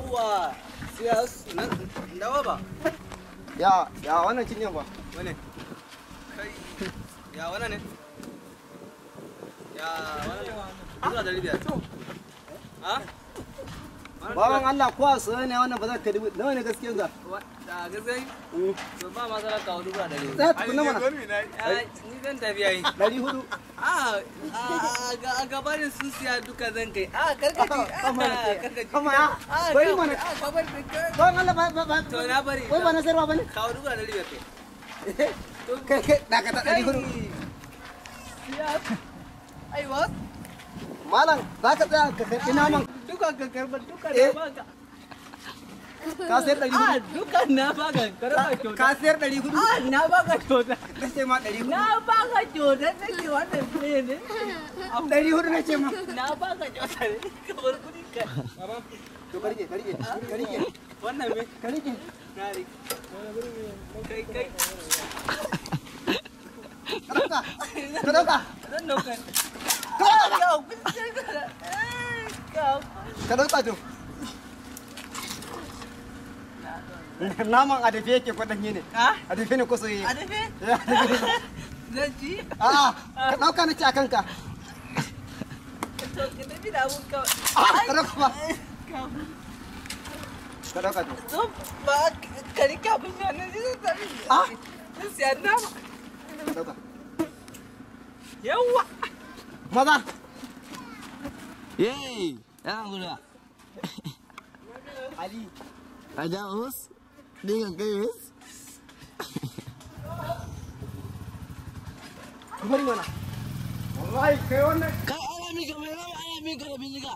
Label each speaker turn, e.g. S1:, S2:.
S1: Yawwa, siya nan dawa ba.
S2: Ya wannan cinyan ba.
S1: Wane? Kai, ya wannan ne? Ya wannan ne? 500,000. Ha?
S2: Bawan Allah ko a sayo ne wannan ba za ka dubu nawa ne gaskiyan za?
S1: Da gaskiya? To ba ma za ka kawo 400,000.
S2: Tsaya tukunna mana.
S1: Ni zan tafi yayi.
S2: 400.
S1: A gabanin sun siya duka zan kai. A karkaci. Karkaci.
S2: Kama ya. Bari mana. Bawan Allah ba.
S1: To na bari.
S2: Wai ba na sayarwa ba ne?
S1: Kawo 500,000 kai.
S2: Kai kai dakata 400.
S1: Siya. Aiwa.
S2: Malam za ka tsaya ka karɓi naman.
S1: Duka ka karɓa duka na baka.
S2: Ka sayar 400.
S1: Duka na baka karɓa kyauta.
S2: Ka sayar 400.
S1: Na baka kyauta.
S2: Na ce ma 400.
S1: Na baka kyauta nake wannan ne ne.
S2: 400 na ce ma.
S1: Na baka kyauta ne kamar kuɗin ka.
S2: To ka rike ka rike ka rike.
S1: Wannan me?
S2: Ka rike.
S1: Na rike. Kai kai.
S2: Ka ɗauka. Ka ɗauka.
S1: Zan ɗauka.
S2: Ka ɗauka to. Naman a dafe yake ko ɗanye ne? A dafe ne ko soyayye?
S1: A dafe? Zan ci?
S2: A'a, ka ɗauka na ci a kanka.
S1: To, ka tafi da abun ka.
S2: Ka ɗauka ba. Ka ɗauka to.
S1: To, ba ka rike abin da nan zai tafi. Zan siya nama.
S2: Ka ɗauka.
S1: Yawwa.
S2: Maza.
S3: Yay! Yana guda.
S2: Ali.
S3: Aja us. Dinga kai us.
S2: Bari mana. Wallahi kai wannan.
S3: Kai ana mika mai rama ana mika da bindiga.